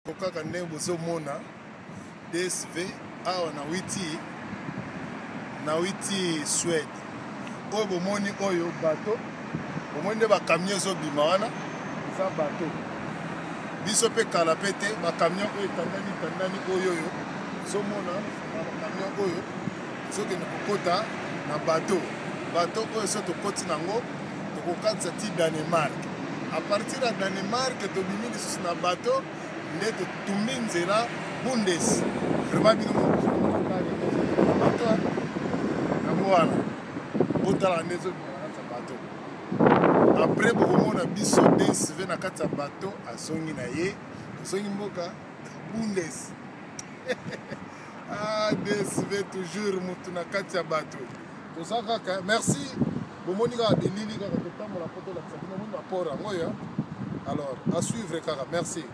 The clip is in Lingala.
Kaka ndenge bozomona DSV awa na witi na witi Suède oyo bomoni oyo bateau bomoni nde ba camion ezobima wana eza bateau biso mpe kala mpe te ba camion oyo etandani tandani oyo oyo ozomona na ba camion oyo ezokende kokota na bateau. Bateau oyo so tokoti nango tokokatisa ti Danemark. A partir ya Danemark tobimi lisusu na bateau nde totumbi nzela Bundes. Vraiment bino bateau yango wana botala nde ezobima na kati ya bateau. Après bokomona biso DSV na kati ya bateau azongi na ye azongi mboka Bundes. Ah, DSV toujours mutu na kati ya bato. Toza kaka merci. Bomoni kaka bilili kaka totambola po tolakisa bino moni baport yango oyo. Alors à suivre kaka merci.